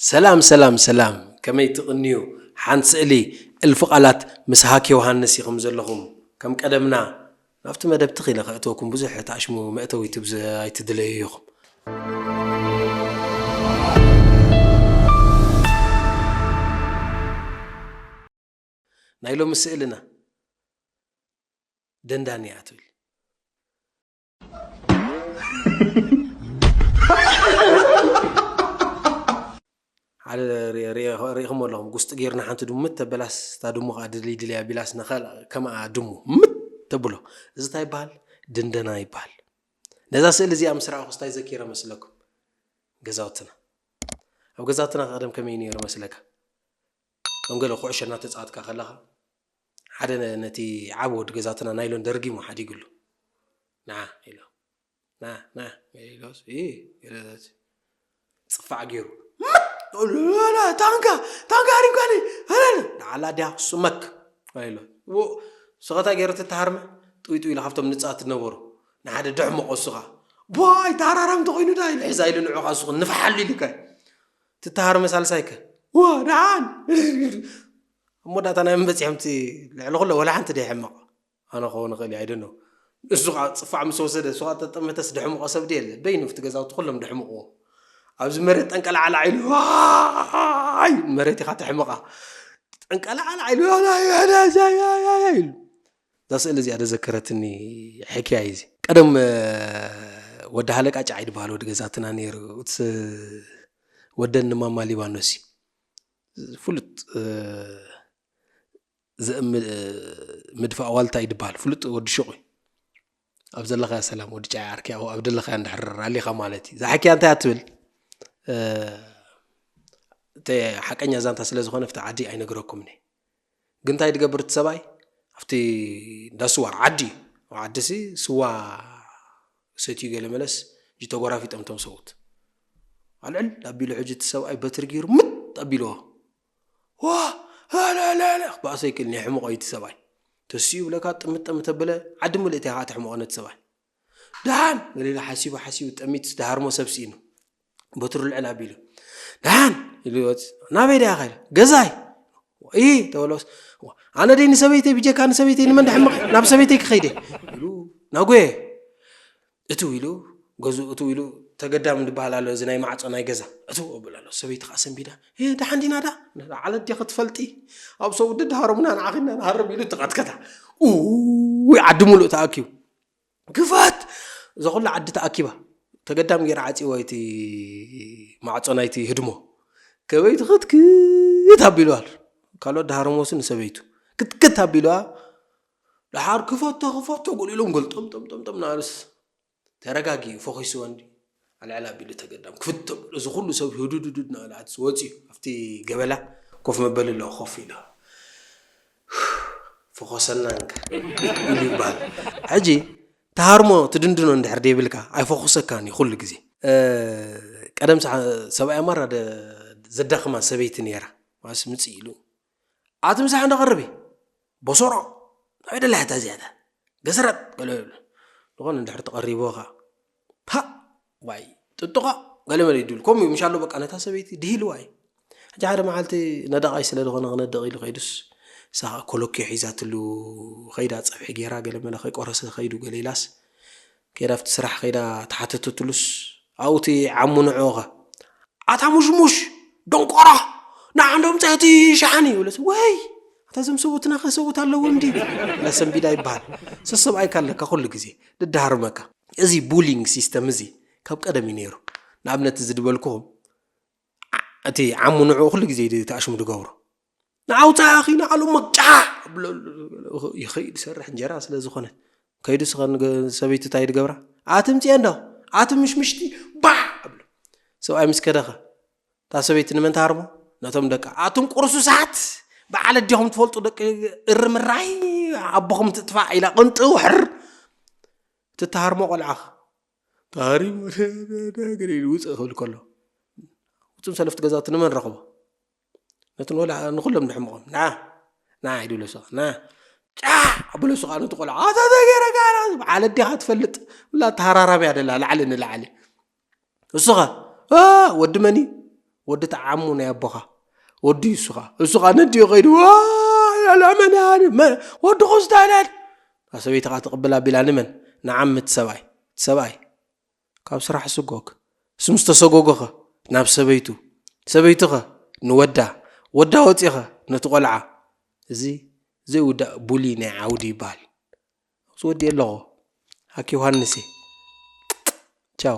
ሰላም ሰላም ሰላም፣ ከመይ ትቕንዩ? ሓንቲ ስእሊ፣ እልፊ ቃላት ምስ ሃክ ዮሃንስ ኢኹም ዘለኹም። ከም ቀደምና ናብቲ መደብ ትኽ ኢለ ከእትወኩም፣ ብዙሕ ተኣሽሙ መእተዊ ትብዝ ኣይትድለዩ ኢኹም። ናይ ሎሚ ስእልና ደንዳን እያ ትብል። ሓደ ሪ- ሪ- ሪኢኹም ኣለኹም፣ ጉስጢ ጌርና ሓንቲ ድሙ ምት ተበላስ፣ እታ ድሙ ከዓ ድልይ ድልይ ኣቢላስ ነኸል ከምኣ ድሙ ምት ተብሎ። እዚ እንታይ ይበሃል? ድንደና ይበሃል። ነዛ ስእሊ እዚኣ ምስ ረኣኹስ እንታይ ዘኪረ መስለኩም? ገዛውትና። ኣብ ገዛውትና ቀደም ከመይ ነይሩ መስለካ? ከም ገለ ኩዕሾ እናተፃወትካ ከለኻ ሓደ ነ- ነቲ ዓቢ ወዲ ገዛውትና ናይሎን ደርጊሙ ሓዲጉሉ። ና ኢሎ፣ ና ና ኢሎስ፣ ኢ፣ ኢሎስ፣ ጽፋዕ ገይሩ፣ ታንካ፣ ታንካ ኣሪምካኒ፣ ንዓላ ድያ ስመክ ኢሎ። ስኸታ ገይሩ ትተሃርመ፣ ጥውይ ጥውይ ኢሉ ካብቶም ንጻት ዝነበሩ ንሓደ ድሕምቆ እሱ ኸኣ፣ "ቧይ፣ ተሃራራም እንተኾይኑ ዳ?" ኢሉ፣ "ሕዛ" ኢሉ ንዑ ኸኣ እሱ ንፍሓሉ ኢሉካ። ትተሃርመ ሳልሳይከ፣ "ዋ፣ ደሓን!" ኣብ መወዳእታ ናይ መን በጺሖም? እቲ ልዕሊ ኩሎ ወላ ሓንቲ ደይሕመቕ። ኣነ ክኸውን እኽእል እየ፣ I don't know። እሱ ኸዓ ጽፋዕ ምስ ወሰደ፣ እሱ ኸዓ ተጠመተስ ድሕምቆ ሰብ ድየ ኣለ? በይኑ ኣብቲ ገዛውቲ ኩሎም ድሕምቕዎ። ኣብዚ መሬት ጠንቀላዕላዕ ኢሉ፣ "ዋይ!" መሬት ኢኻ ተሕምቓ። ጠንቀላዕላዕ ኢሉ፣ "ዋይ፣ ዋይ፣ ዋይ!" ኢሉ። እዛ ስእሊ እዚኣ ደዘከረትኒ ሕክያ እዩ እዚ። ቀደም፣ እ፣ ወዲ ሃለቃ ጫዕ ይድበሃል ወዲ ገዛትና ነይሩ። እቲ ወደን ንማማ ሊባኖስ እዩ። ፍሉጥ፣ እ፣ ዘእም-፣ እ፣ ምድፋእ ዋልታ ይድበሃል። ፍሉጥ ወዲ ሹቕ እዩ። ኣብ ዘለኻዮ ሰላም ወዲ ጫዕ ዓርኪ፣ ኣብ፣ ኣብ ደለኻዮ እንድሕር ኣሊኻ ማለት እዩ። እዛ ሕክያ እንታይ እያ ትብል? እ፣ እቲ ሓቀኛ ዛንታ ስለ ዝኾነ፣ ኣብቲ ዓዲ ኣይነግረኩምን እየ። ግን እንታይ ድገብር እቲ ሰብኣይ? ኣብቲ እንዳ ስዋ፣ ኣብ ዓዲ እዩ። ኣብ ዓዲሲ ስዋ ሰትዩ ገለ መለስ፣ እጂ ተጎራፊጦም እቶም ሰብኡት። ኣልዕል ኣቢሉ ሕጂ እቲ ሰብኣይ በትሪ ገይሩ ምጥ ኣቢልዎ። ዋ፣ ላላላላ፣ ክበኣሶ ኣይክእልን፣ የሕምቖ እዩ እቲ ሰብኣይ። ተሲኡ ብለካ ጥምጥ ጥምጥ ተበለ፣ ዓዲ ምልእቲ እያ ከዓ ተሕምቖ ነቲ ሰብኣይ። ደሓን፣ ገለ ኢሉ ሓሲቡ ሓሲቡ፣ ጠሚት ዝደሃርሞ ሰብ ስኢኑ። በትሩ ልዕል ኣቢሉ፣ "ደሓን!" ኢሉ ይወጽእ። "ናበይ ደኣ?" ከይደ፣ "ገዛይ!" "ኢ!" ተበሎስ፣ "ኣነ ደይ ንሰበይተይ፣ ብጀካ ንሰበይተይ ንመን ደሕምቕ? ናብ ሰበይተይ ክኸይደ!" ኢሉ ናጎየ። እትው ኢሉ፣ ገዝኡ እትው ኢሉ፣ ተገዳም ዝበሃል ኣሎ፣ እዚ ናይ ማዕጾ ናይ ገዛ። እትው ኣብል ኣሎ። ሰበይቲ ከኣ ሰንቢዳ፣ "እ፣ ደሓን ዲና ዳ? ዓለት ዲኺ ትፈልጢ? ኣብ ሰው ድድሃረሙና ንዓኺ ኢና ንሃርም" ኢሉ ተቐትከታ። ኡይ፣ ዓዲ ሙሉእ ተኣኪቡ። ክፈት! እዛ ኩላ ዓዲ ተኣኪባ። ተገዳም ገይራ ዓጺዋ እቲ ማዕጾ ናይቲ ህድሞ። ከበይቲ ክትክት ኣቢልዋ ኣሎ። ካልኦት ደሃረሞስ ንሰበይቱ ክትክት ኣቢልዋ። ደሓር "ክፈቶ፣ ክፈቶ" ገሉ ኢሎም ገልጠም ጠም ጠም ጠም ናበሉስ፣ ተረጋጊኡ፣ ፈኺሱ ወንዲ ኣልዕል ኣቢሉ ተገዳም ክፍት ተብሎ። እዚ ኩሉ ሰብ ህዱድ ህዱድ እናበለ ኣትስ ወፂኡ ኣብቲ ገበላ ኮፍ መበሊ ኣለዎ ኮፍ ኢሉ። "ፈኾሰና እንካ" ኢሉ ይበሃል። ሕጂ ተሃርሞ ትድንድኖ እንድሕር ደይብልካ ኣይፈኹሰካን እዩ ኩሉ ግዜ። እ፣ ቀደም ሰዓ-፣ ሰብኣይ ኣማራ ደ-፣ ዘዳኽማ ሰበይቲ ነይራ። ማስ ምጽእ ኢሉ፣ "ኣቲ ምሳሕ እንዳ ቀርቢ፣ ቦሶሮ፣ ናበይ ደላ ሕታ እዚኣታ? ገሰረጥ" ገለ ይብሉ። ዝኾነ እንድሕር ተቐሪብዎ ኸዓ፣ "ፓ! ዋይ! ጥጥቖ!" ገለ መለ ይድብል። ከምኡ እዩ፣ ምሻሎ በቃ ነታ ሰበይቲ ድሂልዋ እዩ። ሕጂ ሓደ መዓልቲ ነዳቓይ ስለ ዝኾነ ክነድቕ ኢሉ ከይዱስ፣ እሳ ኸዓ ኮለኪዮ ሒዛትሉ ኸይዳ፣ ጸብሒ ገይራ፣ ገለ መለ ከይቆረሰ ኸይዱ ገለ ኢላስ፣ ከይዳ ኣብቲ ስራሕ ከይዳ ተሓተተትሉስ፣ ኣብኡ እቲ ዓሙ ንዕኡ ኸ፣ "ኣታ ሙሽሙሽ ደንቆሮ፣ ንዓ እንዶ ምጻእ እቲ ሸሓኒ" ይብለስ። "ወይ! ኣታ እዞም ሰብኡትና ከ ሰብኡት ኣለዎም ድዩ?" ኢላ ሰንቢዳ ይበሃል። ሰሰብኣይካ ኣለካ ኩሉ ግዜ፣ ድደሃርመካ። እዚ ቡሊንግ ሲስተም እዚ ካብ ቀደም እዩ ነይሩ። ንኣብነት እዚ ዝበልኩኹም፣ ዓ-፣ እቲ ዓሙ ንዕኡ ኩሉ ግዜ ድ-፣ ተኣሽሙ ድገብሮ። "ንዓ ውጻእ ኣኺ፣ ንዓሉ መቅጫ!" ብሎ ይኸይድ ይሰርሕ እንጀራ ስለ ዝኾነ። ከይዱ ስኸ ንገ-፣ ሰበይቱ እንታይ ድገብራ? "ኣቲ ምጽኤ እንዶ፣ ኣቲ ምሽምሽቲ፣ ባዕ!" ብሎ። ሰብኣይ ምስ ከደኸ፣ እታ ሰበይቲ ንመን ትሃርሞ? ነቶም ደቃ። "ኣቱም ቁርሱሳት፣ በዓል ኣዴኹም ትፈልጡ ደቂ እርምራይ፣ ኣቦኹም ትጥፋእ" ኢላ ቅንጥው ሕር። ትተሃርሞ ቆልዓኸ? ታሪም ገለ ኢሉ ውፅእ ክብል ከሎ፣ ውፅም ሰለፍቲ ገዛውቲ ንመን ረኽቦ? ነቲ ንወላ-፣ ንኹሎም ንሕምቖም። "ና፣ ና" ኢሉ ለሶ፣ "ና፣ ጫሕ" ኣበሎ እሱ ኸዓ ነቲ ቆልዓ፣ "ኣታ እንታይ ገይረካ?" "በዓል ኣዴኻ ትፈልጥ፣ ብላ ተሃራራምያ ደላ፣ ላዕሊ ንላዕሊ። እሱ ኸ፣ እ፣ ወዲ መን እዩ? ወዲ ተዓሙ ናይ ኣቦኻ ወዲ እሱኻ እሱኻ ነዲኡ ከይዱ "ዋይ፣ ኣላ መን ያህል? መ-፣ ወዲ ኾስታ ይላል። ሰበይቲ ኸዓ ትቕብል ኣቢላ ንመን? ንዓሚ እቲ ሰብኣይ እቲ ሰብኣይ ካብ ስራሕ ስጎግ ስም ዝተሰጎጎኸ ናብ ሰበይቱ ሰበይቱኸ ንወዳ ወዳ ወፂኸ ነቲ ቆልዓ እዚ ዘይውዳእ ቡሊ ናይ ዓውዲ ይበሃል። ዝወዲ ኣለኹ ሃክ ዮሃንስ ቻው።